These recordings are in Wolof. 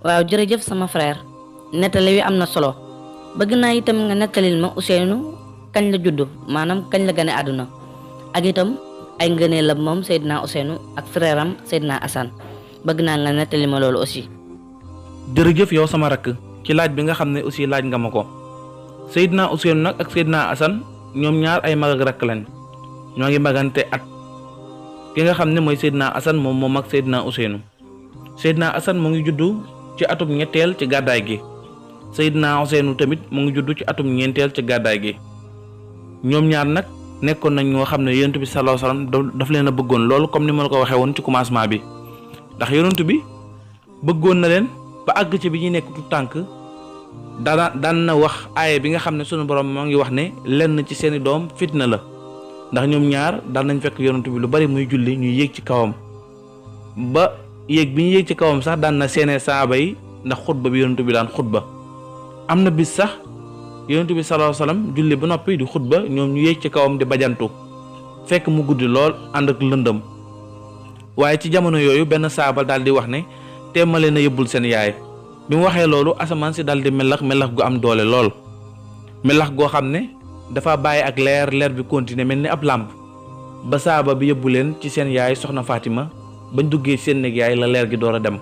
waaw jërëjëf sama frère nettali wi am na solo bëgg naa itam nga nettalil ma Ousseynou kañ la juddu maanaam kañ la gane àdduna ak itam ay ngëneelam moom Seydina Ousseynou ak frère am Seydina Assane bëgg naa nga nettali ma loolu aussi. jërëjëf yow sama rakk ci laaj bi nga xam ne aussi laaj nga ma ko Seydina Ousseynou nag ak Seydina Assane ñoom ñaar ay mag ak rakk lañ ñoo ngi magante at ki nga xam ne mooy Seydina Assane moom moo mag Seydina Ousseynou Seydina Assane mu ngi juddu ci atum ñetteel ci gàddaay gi Seydina Ousseynou tamit mu ngi juddu ci atum ñeenteel ci gàddaay gi ñoom ñaar nag nekkoon nañ ñoo xam ne yonent bi sallallahu alayhi wasallam daf leen a bëggoon loolu comme ni ma la ko waxee woon ci commencement bi ndax yonent bi bëggoon na leen ba àgg ci bi ñuy nekk tu tànk daan na wax aaye bi nga xam ne sunu borom moo ngi wax ne lenn ci seeni doom fitna la ndax ñoom ñaar daan nañ fekk yonent bi lu bari muy julli ñuy yéeg ci kawam ba yéeg bi ñu yéeg ci kawam sax daan na seenee saaba yi ndax xutba bi yonent bi daan xutba am na bis sax yonent bi sallallahu alayhi wasallam julli ba noppi di xutba ñoom ñu yéeg ci kawam di bajantu fekk mu guddi lool ànd ak lëndëm waaye ci jamono yooyu benn saaba daal di wax ne teemale na yëbbul seen yaay bi mu waxee loolu asamaan si daal di melax gu am doole lool melax goo xam ne dafa bàyyi ak leer bi continuer mel ni ab làmp ba saaba bi yëbbu leen ci seen yaay soxna Fatima bañ duggee seen néeg yaay la leer gi door a dem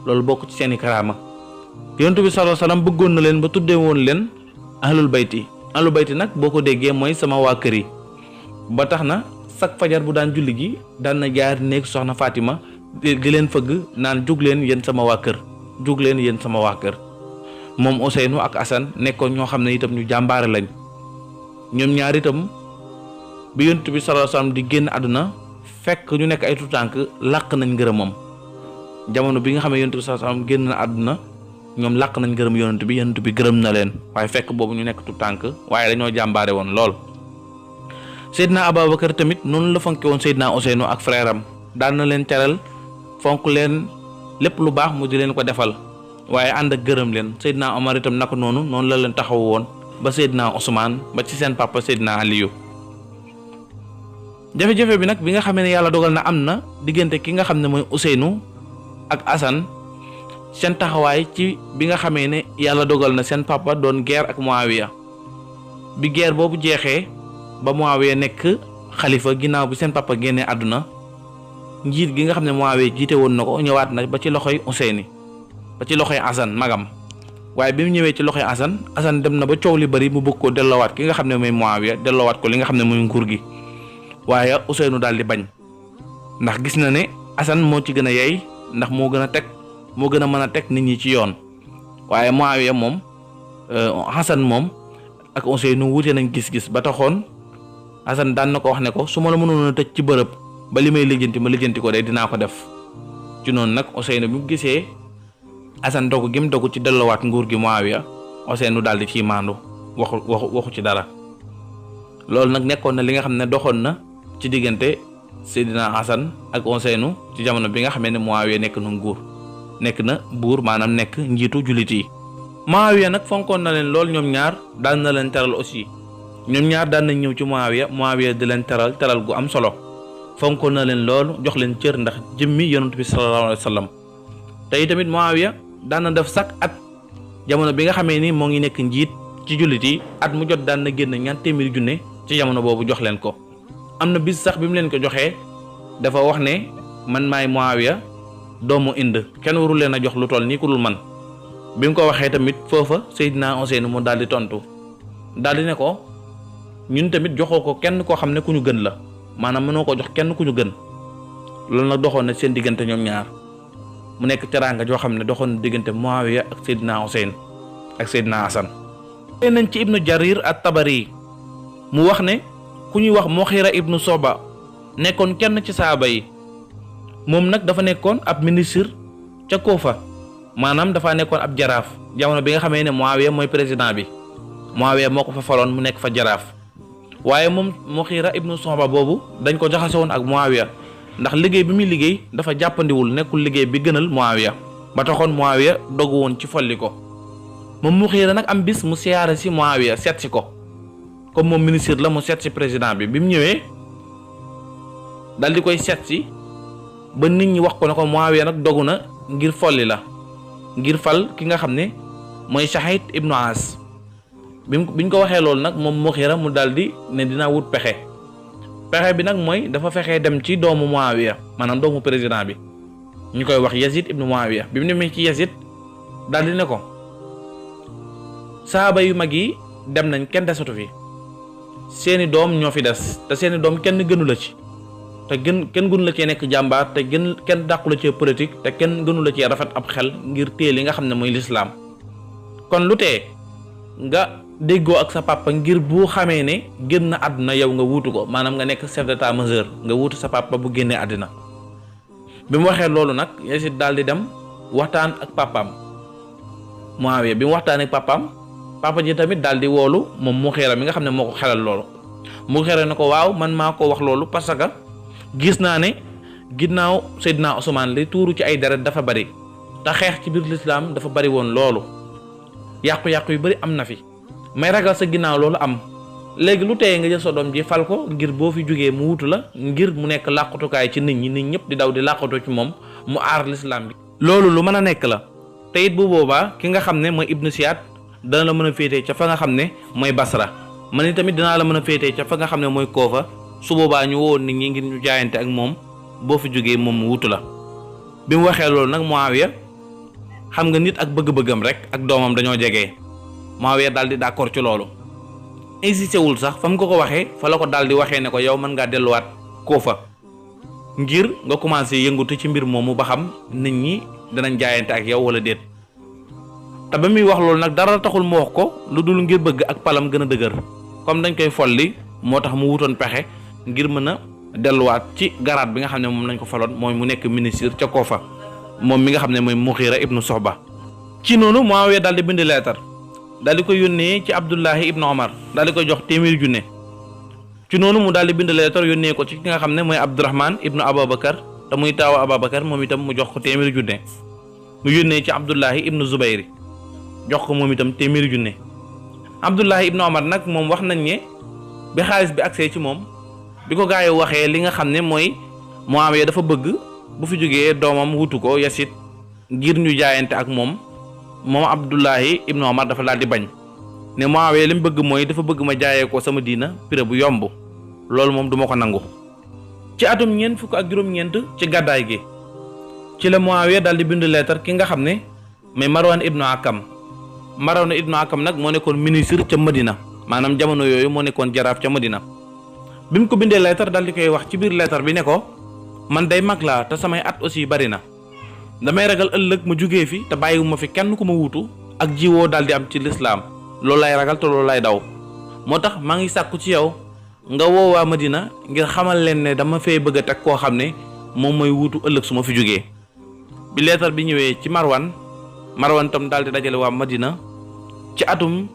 loolu bokk ci seeni karaama yonent bi sallallahu alayhi wasallam bëggoon na leen ba tuddee woon leen ahlul bayti nag boo ko déggee mooy sama waa kër yi ba tax na sak fajar bu daan julli gi daan na jaar néeg soxna Fatima di leen fëgg naan jug leen yéen sama waa kër jug leen yéen sama waa kër moom Ousseynou ak Assane nekkoon ñoo xam ne itam ñu jàmbaare lañ ñoom ñaar itam bi yonent bi sallallahu alayhi wasallam di génn àdduna fekk ñu nekk ay tutànk làq nañ ngërëmam jamono bi nga xam ne yonent bi sallallahu alayhi wasallam génn na àdduna ñoom làq nañ ngërëm yonent bi gërëm na leen waaye fekk boobu ñu nekk tutànk waaye dañoo jàmbaare woon lool. Seydina Ababakar tamit noonu la fonke woon Seydina Ousseynou ak frère am daan na leen teral fonk leen lépp lu baax mu di leen ko defal waaye ànd ak gërëm leen Seydina Omar itam naka noonu la leen taxaw woon ba Seydina Ousmane ba ci seen papa Seydina Aliyu jafe-jafe bi nag bi nga xamee ne yàlla dogal na am na diggante ki nga xam ne mooy Ousseynou ak Assane seen taxawaay ci bi nga xamee ne yàlla dogal na seen papa doon guerre ak Muawiya bi guerre boobu jeexee ba Muawiya nekk xalifa ginnaaw bi seen papa génnee àdduna njiit gi nga xam ne Muawiya jiite woon na ko ñëwaat na ba ci loxoy Ousseynou ba ci loxoy Assane magam waaye bi mu ñëwee ci loxoy Assane dem na ba coow li bari mu bëgg koo delloowaat ki nga xam ne mooy Muawiya delloowaat ko li nga xam ne mooy nguur gi waaye Ousseynou daal di bañ ndax gis na ne Assane moo ci gën a yey ndax moo gën a mën a teg nit ñi ci yoon waaye Muawiya moom Assane moom ak Ousseynou wuute nañ gis-gis ba taxoon Assane daan na ko wax ne ko su ma la mënoon a tëj ci bërëb ba li may lijjanti ma lijjanti ko de dinaa ko def ci noonu nag Ousseynou bi mu gisee Assane dogu gi mu dogu ci delloowaat nguur gi Muawiya Ousseynou daal di ciy maandu waxu ci dara loolu nag nekkoon na li nga xam ne doxoon na ci diggante Seydina Assane ak Ousseynou ci jamono bi nga xamee ne Muawiya nekk na buur maanaam nekk njiitu jullit yi. Muawiya nag fonkoon na leen lool ñoom ñaar daan na leen teral aussi ñoom ñaar daan nañ ñëw ci Muawiya di leen teral gu am solo fonkoon na leen lool jox leen cër ndax jëmmi yonent bi sallallahu alayhi wasallam tey tamit Muawiya daan na def sax at jamono bi nga xamee ni moo ngi nekk njiit ci jullit yi at mu jot daan na génn ñaar téeméeri junne ci jamono boobu jox leen ko. am na bis sax bi mu leen ko joxee dafa wax ne man maay Muawiya doomu Inde kenn warul leen a jox lu toll nii ku dul man bi mu ko waxee tamit foofa Seydina Ousseynou mu daal di tontu daal di ne ko ñun tamit joxoo ko kenn koo xam ne ku ñu gën la maanaam mënoo ko jox kenn ku ñu gën loolu nag doxoon na seen diggante ñoom ñaar mu nekk teraanga joo xam ne doxoon na diggante Muawiya ak Seydina Ousseynou ak Seydina Assane. nañ ci Ibnu Jarir at-Tabari mu wax ne ku ñuy wax Mughira ibnu Soba nekkoon kenn ci saaba yi moom nag dafa nekkoon ab ministre ca Kufa maanaam dafa nekkoon ab jaraaf jamono bi nga xamee ne Muawiya mooy président bi Muawiya moo ko fa faloon mu nekk fa jaraaf waaye moom Mughira ibnu Soba boobu dañ ko jaxase woon ak Muawiya ndax liggéey bi muy liggéey dafa jàppandiwul nekkul liggéey bi gënal Muawiya ba taxoon Muawiya dogu woon ci folli ko moom Mughira nag am bis mu siyaare si Muawiya seet si ko comme moom ministre la mu seet si président bi mu ñëwee dal di koy seet si ba nit ñi wax ko ne ko Muawiya nag dogu na ngir folli la ngir fal ki nga xam ne mooy Shahid ibnu As biñ ko waxee loolu nag moom Mughira mu daldi ne dinaa wut pexe bi nag mooy dafa fexee dem ci doomu Muawiya maanaam doomu président bi ñu koy wax Yazid ibnu Muawiya bi mu demee ci Yazid daldi ne ko saaba yu mag yi dem nañ kenn desatu fi seeni doom ñoo fi des te seeni doom kenn gënu la ci te kenn gënu la cee nekk jàmbaar te kenn dàqu la cee politique te kenn gënu la cee rafet ab xel ngir téye li nga xam ne mooy lislaam kon lu tee nga déggoo ak sa papa ngir bu xamee ne génn àdduna yow nga wuutu ko maanaam nga nekk chef d'état-major nga wuutu sa papa bu génnee àddina bi mu waxee loolu nag Yazid daal di dem waxtaan ak papaam Muawiya bi mu waxtaan ak papaam papa ji tamit daal di woolu moom Mughira mi nga xam ne moo ko xelal loolu Mughira ne ko waaw man maa ko wax loolu parce que gis naa ne ginnaaw Seydina Ousmane li tuuru ci ay deret dafa bari te xeex ci biir lislaam dafa bari woon loolu yàqu-yàqu yu bari am na fi may ragal sa ginnaaw loolu am léegi lu teye nga jël sa doom ji fal ko ngir boo fi jógee mu wutu la ngir mu nekk làqatukaay ci nit ñëpp di daw di làqatu ci moom mu aar lislaam bi loolu lu mën a nekk la te it bu boobaa ki nga xam ne mooy Ibnu Siyad dana la mën a féetee ca fa nga xam ne mooy Basra man ni tamit dinaa la mën a féetee ca fa nga xam ne mooy Koofa su boobaa ñu woo nit ñi ngir ñu jaayante ak moom boo fi jógee moom mu wutu la bi mu waxee loolu nag Muawiya xam nga nit ak bëgg-bëggam rek ak doomam dañoo jege Muawiya daal di d'accord ci loolu insisté wul sax fa mu ko waxee fa la ko daal di waxee ne ko yow mën ngaa delluwaat Koofa ngir nga commencé yëngutu ci mbir moomu ba xam nit ñi danañ jaayante ak yow wala déet te ba muy wax loolu nag dara taxul mu wax ko lu dul ngir bëgg ak palam gën a dëgër comme dañ koy folli moo tax mu wutoon pexe ngir mën a delluwaat ci garaat bi nga xam ne moom lañ ko faloon mooy mu nekk ministre ca Koofa moom mi nga xam ne mooy Mughira ibnu Soxba ci noonu Muawiya daal di bind leetar daal di ko yónnee ci Abdullahi ibnu Omar daal di koy jox téeméeri junne ci noonu mu daal di bind leetar yónnee ko ci ki nga xam ne mooy Abdurahman ibnu Abubakar te muy taawu Abubakar moom itam mu jox ko téeméeri junne mu yónnee ci Abdullahi ibnu Zubayri jox ko moom itam téeméeri junne Abdullahi ibnu Omar nag moom wax nañ ne bi xaalis bi agsee ci moom bi ko gaa yi waxee li nga xam ne mooy Muawiya dafa bëgg bu fi jógee doomam wutu ko Yazid ngir ñu jaayante ak moom Abdullahi ibnu Omar dafa daal di bañ ne Muawiya li mu bëgg mooy dafa bëgg ma jaayee ko sama diina prix bu yomb loolu moom duma ko nangu. ci atum ñeent fukk ak juróom-ñeent ci gàddaay gi ci la Muawiya daal di bind leetar ki nga xam ne mais Marwan ibnu Akam nag moo nekkoon ministre ca Madina maanaam jamono yooyu moo nekkoon jaraaf ca Madina bi mu ko bindee leetar daal di koy wax ci biir leetar bi ne ko man day mag laa te samay at aussi bari na damay ragal ëllëg ma jugee fi te bàyyiwuma fi kenn ku ma wuutu ak jiwoo daal di am ci lislaam loolu lay ragal te loolu lay daw moo tax maa ngi sàkku ci yow nga woo waa Madina ngir xamal leen ne dama fee bëgg a teg koo xam ne moom mooy wuutu ëllëg su ma fi jugee bi leetar bi ñëwee ci Marwan tam daal di dajale waa Madina ci atum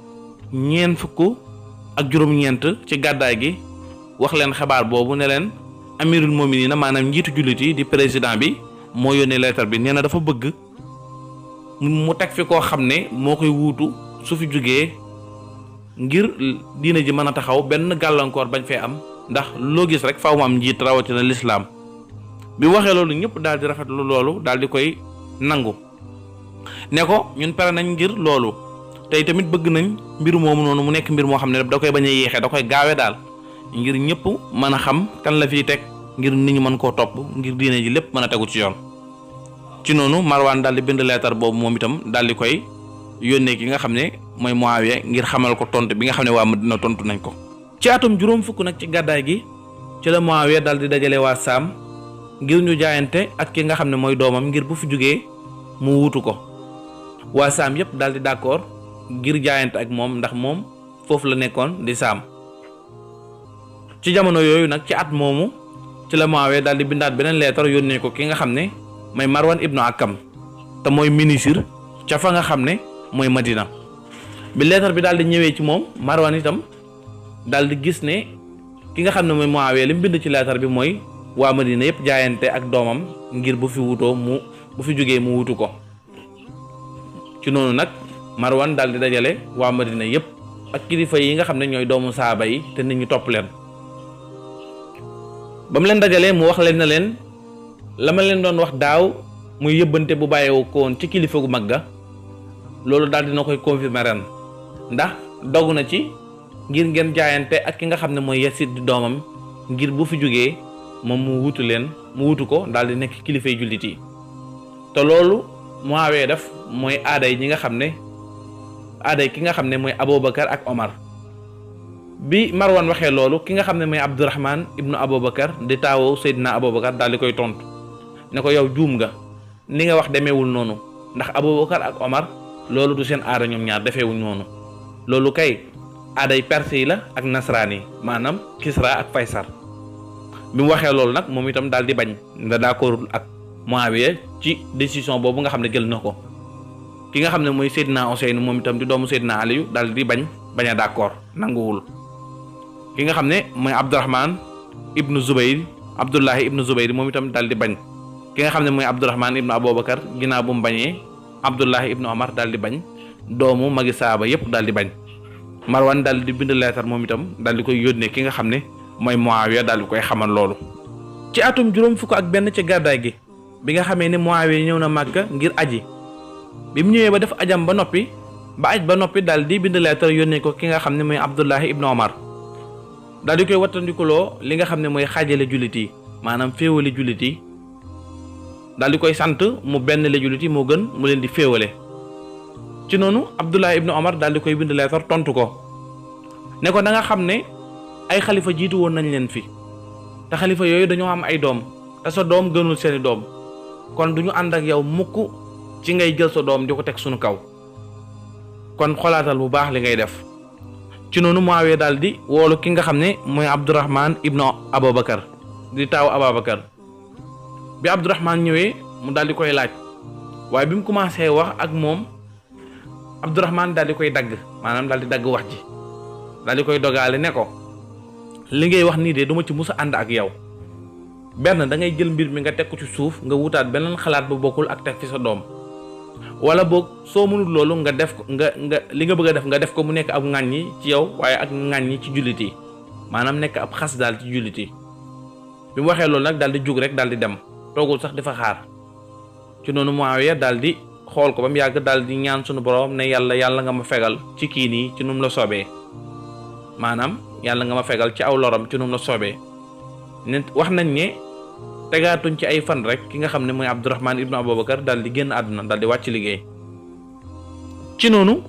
ñeent fukk ak juróom-ñeent ci gàddaay gi wax leen xabaar boobu ne leen amirul mu'minin maanaam njiitu jullit yi di président bi moo yónnee leetar bi nee na dafa bëgg mu teg fi koo xam ne moo koy wuutu su fi jógee ngir diina ji mën a taxaw benn gàllankoor bañ fee am ndax loo gis rek faaw mu am njiit rawatina lislaam bi waxee loolu ñëpp daal di rafetlu loolu daal di koy nangu ne ko ñun pare nañ ngir loolu tey tamit bëgg nañ mbir moomu noonu mu nekk mbir moo xam ne da koy bañ a yéexee da koy gaawe daal ngir ñëpp mën a xam kan la fiy teg ngir nit ñi mën koo topp ngir diine ji lépp mën a tegu ci yoon. ci noonu Marwan daal di bind leetar boobu moom itam daal di koy yónnee ki nga xam ne mooy Muawiya ngir xamal ko tontu bi nga xam ne waa Madina tontu nañ ko. ci atum juróom fukk nag ci gàddaay gi ci la Muawiya daal di dajale waa Saam ngir ñu jaayante ak ki nga xam ne mooy doomam ngir bu fi jógee mu wuutu ko waa Saam yëpp daal di d'accord ngir jaayante ak moom ndax moom foofu la nekkoon di Saam. ci jamono yooyu nag ci at moomu ci la Muawiya daal di bindaat beneen leetar yónnee ko ki nga xam ne mooy Marwan ibnu Akam te mooy ministre ca fa nga xam ne mooy Madina bi leetar bi daal di ñëwee ci moom Marwan itam daal di gis ne ki nga xam ne mooy Muawiya li mu bind ci leetar bi mooy waa Madina yëpp jaayante ak doomam ngir bu fi wutoo bu fi jógee mu wutu ko ci noonu nag Marwan daal di dajale waa Madina yëpp ak kilifa yi nga xam ne ñooy doomu saaba yi te nit ñi topp leen ba mu leen dajalee mu wax leen na leen la ma leen doon wax daaw muy yëbbante bu bàyyeewoo ko woon ci kilifa gu mag ga loolu daal dina koy confirmer ren ndax dogu na ci ngir ngeen jaayante ak ki nga xam ne mooy Yasid di doomam ngir bu fi jógee moom mu wutu ko daal di nekk kilifay jullit yi te loolu Muawiya def mooy aaday ki nga xam ne mooy Abubakar ak Omar. bi Marwan waxee loolu ki nga xam ne mooy Abdurahman ibnu Abubakar di taawu Seydina Abubakar daal di koy tontu ne ko yow juum nga ni nga wax demeewul noonu ndax Abubakar ak Omar loolu du seen aada ñoom ñaar defeewuñ noonu loolu kay aaday perse yi la ak nasraan yi maanaam Kisra ak Faysar. bi mu waxee loolu nag moom itam daal di bañ nga d'accord ak Muawiya ci décision boobu nga xam ne jël na ko. ki nga xam ne mooy Seydina Ousseynou moom itam di doomu Seydina Aliyu daal di bañ a d'accord nanguwul. ki nga xam ne mooy Abdurahman ibnu Zubayr moom itam daal di bañ. ki nga xam ne mooy Abdurahman ibnu Abubakar ginnaaw bu mu bañee Abdullahi ibnu Omar daal di bañ doomu magi saaba yépp daal di bañ. Marwan daal di bind leetar moom itam daal di koy yónnee ki nga xam ne mooy Muawiya daal di koy xamal loolu. ci atum juróom fukk ak benn ci gàddaay gi bi nga xamee ne Muawiya ñëw na Màkka ngir aji bi mu ñëwee ba def ajam ba noppi daal di bind leetar yónnee ko ki nga xam ne mooy Abdullahi ibnu Omar daal di koy wattandikuloo li nga xam ne mooy xaajale jullit yi maanaam féewale jullit yi daal di koy sant mu benn le jullit yi moo gën mu leen di féewale. ci noonu Abdullahi ibnu Omar daal di koy bind leetar tontu ko ne ko da nga xam ne ay xalifa jiitu woon nañ leen fi te xalifa yooyu dañoo am ay doom te sa doom gënul seeni doom kon duñu ànd ak yow mukk ci ngay jël sa doom di ko teg sunu kaw kon xolaatal bu baax li ngay def. ci noonu Muawiya daal di woolu ki nga xam ne mooy Abdurahman ibnu Abubakar di taawu Abubakar bi Abdurahman ñëwee mu daal di koy laaj waaye bi mu commencé wax ak moom Abdurahman daal di koy dagg maanaam daal di dagg wax ji daal di koy dogaale ne ko li ngay wax nii de duma ci mus a ànd ak yow benn da ngay jël mbir mi nga teg ko ci suuf nga wutaat beneen xalaat bu bokkul ak teg fi sa doom wala boog soo mënul loolu nga def ko nga li nga bëgg a def nga def ko mu nekk ab ŋàññi ci yow waaye ak ŋàññi ci jullit yi maanaam nekk ab xas daal ci jullit yi. bi mu waxee loolu nag daal di jug rek daal di dem toogul sax di fa xaar ci noonu Muawiya daal di xool ko ba mu yàgg daal di ñaan sunu borom ne yàlla nga ma fegal ci kii nii ci num la soobee maanaam yàlla nga ma fegal ci aw loram ci num la soobee ne wax nañ ne tegaatuñ ci ay fan rek ki nga xam ne mooy Abdurahman ibnu Abubakar daal di génn àdduna daal di wàcc liggéey. ci noonu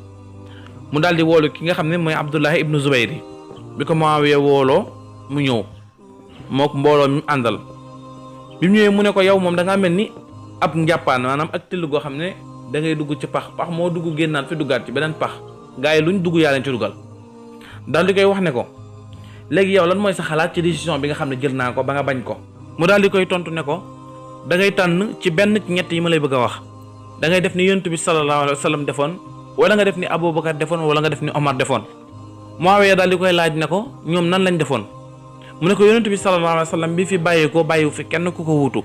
mu daal di woolu ki nga xam ne mooy Abdullahi ibnu Zubayr bi ko Muawiya wooloo mu ñëw mook mbooloo mi àndal bi mu ñëwee mu ne ko yow moom da ngaa mel ni ab njàppaan maanaam ak till goo xam ne da ngay dugg ci pax moo dugg génnaat fi duggaat ci beneen pax gaa yi luñ dugg yaa leen ci dugal daal di koy wax ne ko léegi yow lan mooy sa xalaat ci décision bi nga xam ne jël naa ko ba nga bañ ko. mu daal di koy tontu ne ko da ngay tànn ci benn ci ñett yi ma lay bëgg a wax da ngay def ni yonent bi sallallahu alayhi wa sallam defoon wala nga def ni Abubakar defoon wala nga def ni Omar defoon. Muawiya daal di koy laaj ne ko ñoom nan lañ defoon mu ne ko yonent bi sallallahu alayhi wa sallam bi fi bàyyeekoo bàyyiwu fi kenn ku ko wuutu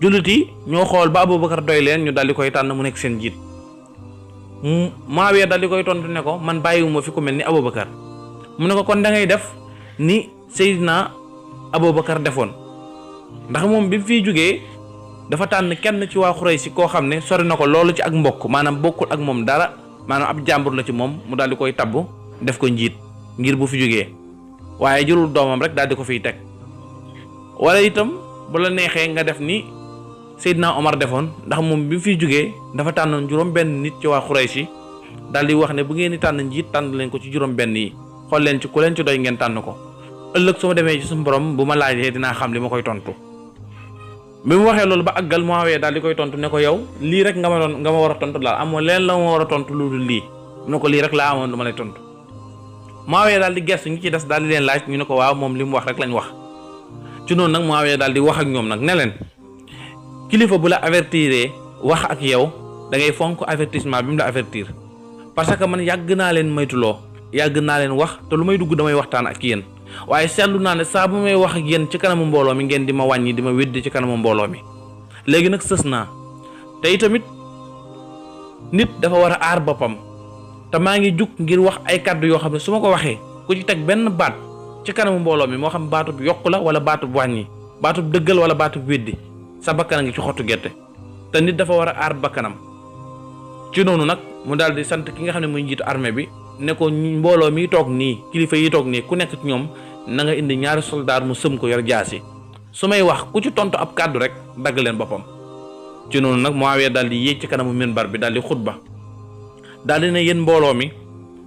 jullit yi ñoo xool ba Abubakar doy leen ñu daal di koy tànn mu nekk seen jiit. Muawiya daal di koy tontu ne ko man bàyyiwuma fi ku mel ni Abubakar mu ne ko kon da ngay def ni Seydina Abubakar defoon. ndax moom bi mu fiy jógee dafa tànn kenn ci waa Xuraysi koo xam ne sori na ko loolu ci ak mbokk maanaam bokkul ak moom dara maanaam ab jàmbur la ci moom mu daal di koy tabbu def ko njiit ngir bu fi jógee waaye jëlul doomam rek daal di ko fiy teg. wala itam bu la neexee nga def ni Seydina Omar defoon ndax moom bi mu fiy jógee dafa tànnoon juróom benn nit ci waa Xuraysi daal di wax ne bu ngeen di tànn njiit tànn leen ko ci juróom benn yi xool leen ci ku leen ci doy ngeen tànn ko ëllëg su ma demee ci suñu borom bu ma laajee dinaa xam li ma koy tontu. bi mu waxee loolu ba àggal Muawiya daal di koy tontu ne ko yow lii rek nga ma war a tontu daal amoo leen la ma war a tontu lu dul lii mu ne ko lii rek laa amoon lu ma lay tontu. Muawiya daal di gestu ñi ci des daal di leen laaj ñu ne ko waaw moom li mu wax rek lañ wax ci noonu nag Muawiya daal di wax ak ñoom nag ne leen kilifa bu la avertiré wax ak yow da ngay fonk avertissement bi mu la avertir parce que man yàgg naa leen moytuloo yàgg naa leen wax te lu may dugg damay waxtaan ak yéen. waaye seetlu naa ne saa bu may wax ak yéen ci kanamu mbooloo mi ngeen di ma wàññi di ma weddi ci kanamu mbooloo mi léegi nag sës naa te itamit nit dafa war a aar boppam te maa ngi jug ngir wax ay kàddu yoo xam ne su ma ko waxee ku ci teg benn baat ci kanamu mbooloo mi moo xam baatub yokku la wala baatub wàññi baatub dëggal wala baatub weddi sa bakkan a ngi ci xottu gerte te nit dafa war a aar bakkanam. ci noonu nag mu daal di sant ki nga xam ne muy njiitu armée bi ne ko mbooloo mi toog nii kilifa yi toog nii ku nekk ci ñoom na nga indi ñaari soldaar mu sëm ko yor jaasi su may wax ku ci tontu ab kàddu rek dagg leen boppam. ci noonu nag Muawiya daal di yéeg ci kanamu minbar bi daal di xutba daal di ne yéen mbooloo mi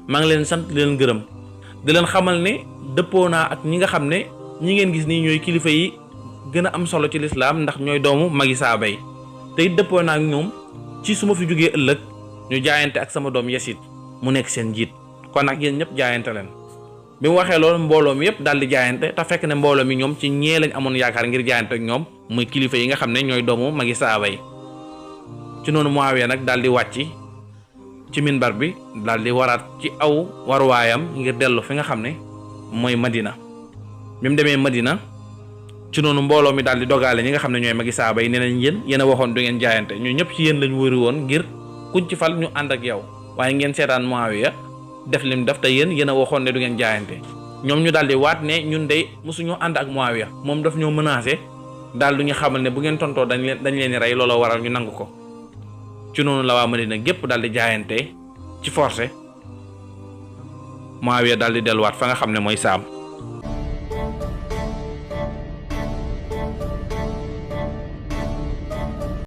maa ngi leen sant di leen gërëm di leen xamal ne dëppoo naa ak ñi nga xam ne ñi ngeen gis nii ñooy kilifa yi gën a am solo ci lislaam ndax ñooy doomu magi saaba yi te it dëppoo naa ak ñoom ci su ma fi jógee ëllëg ñu jaayante ak sama doom Yasid mu nekk seen njiit kon nag yéen ñëpp jaayante leen. bi mu waxee loolu mbooloo mi yëpp daal di jaayante te fekk ne mbooloo mi ñoom ci ñee lañ amoon yaakaar ngir jaayante ak ñoom muy kilifa yi nga xam ne ñooy doomu magi saaba yi. ci noonu Muawiya nag daal di wàcc ci minbar bi daal di waraat ci aw waruwaayam ngir dellu fi nga xam ne mooy Madina. bi mu demee Madina ci noonu mbooloo mi daal di dogaale ñi nga xam ne ñooy magi saaba yi nee nañ yéen a waxoon du ngeen jaayante ñu ñëpp ci yéen lañ wëri woon ngir kuñ ci fal ñu ànd ak yow waaye ngeen seetaan Muawiya def lim def te yéen a waxoon ne du ngeen jaayante. ñoom ñu daal di waat ne ñun de mosuñoo ànd ak Muawiya moom daf ñoo menacé daal du ñu xamal ne bu ngeen tontoo dañ leen rey looloo waral ñu nangu ko. ci noonu la waa Madina gépp daal di jaayante ci forcé Muawiya daal di delluwaat fa nga xam ne mooy Saam.